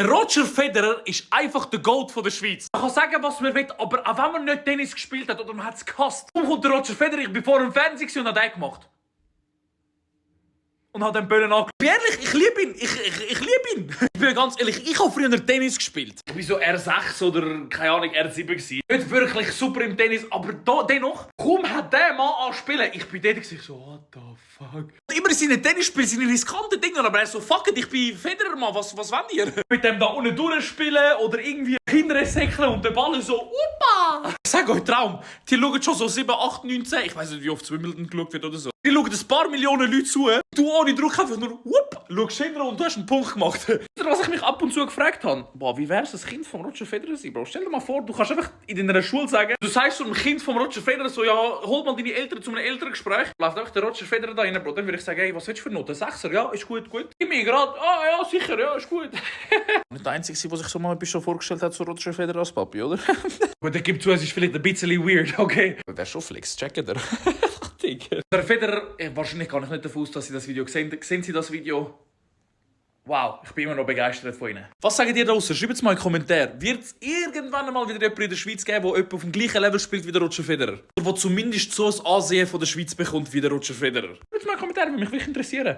Roger Federer ist einfach der Goat von der Schweiz. Man kann sagen, was man will, aber auch wenn man nicht Tennis gespielt hat oder man hat es gehasst. Warum kommt der Roger Federer? Ich bin vor dem Fernsehen und habe den gemacht. Und hat den Böllen angeschaut. Ehrlich, ich liebe ihn. Ich liebe ihn. Ich bin ganz ehrlich, ich habe früher Tennis gespielt. Ich war so R6 oder, keine Ahnung, R7 gewesen. Nicht wirklich super im Tennis, aber dennoch, kaum hat der Mann anspielen. Ich bin dort so, what the fuck. Immer in seinen Tennisspielen, seine riskanten Dinge, aber er so, fuck it, ich bin Federer, Mann, was wollt ihr? Mit dem da unten durchspielen oder irgendwie Kinder säckeln und der Ball so, Opa! Ich sag euch, Traum, die schauen schon so 7, 8, 9, 10, ich weiß nicht, wie oft Wimbledon geschaut wird oder so. Die schauen ein paar Millionen Leute zu, du ohne Druck einfach nur, whoop, schaust hinter und du hast einen Punkt gemacht. Was ich mich ab und zu gefragt habe, boah, wie wär's, das Kind von Roger Federer sein, Bro? Stell dir mal vor, du kannst einfach in deiner Schule sagen, du sagst zu einem Kind von Roger Federer so, ja, hol mal deine Eltern zu einem Elterngespräch. Läuft einfach der Roger Federer da rein, Bro. Dann würde ich sagen, hey, was willst du für Noten? 6er, ja, ist gut, gut. Gib mir gerade, ja, sicher, ja, ist gut. Nicht der Einzige, der sich so mal schon vorgestellt hat, so Roger Federer als Papi, oder? Gut, der gibt zu, es ist vielleicht ein bisschen weird, okay? Der ist schon flex, checken der. Der Federer, wahrscheinlich kann ich nicht davon aus, dass Sie das Video sehen. Sehen Sie das Video? Wow, ich bin immer noch begeistert von Ihnen. Was sagt ihr da draussen? Schreibt es mal in den Kommentaren. Wird es irgendwann mal wieder jemanden in der Schweiz geben, der jemand auf dem gleichen Level spielt wie der Roger Federer? Oder der zumindest so ein Ansehen von der Schweiz bekommt wie der Roger Federer? Schreibt es mal in den Kommentaren, würde mich wirklich interessieren.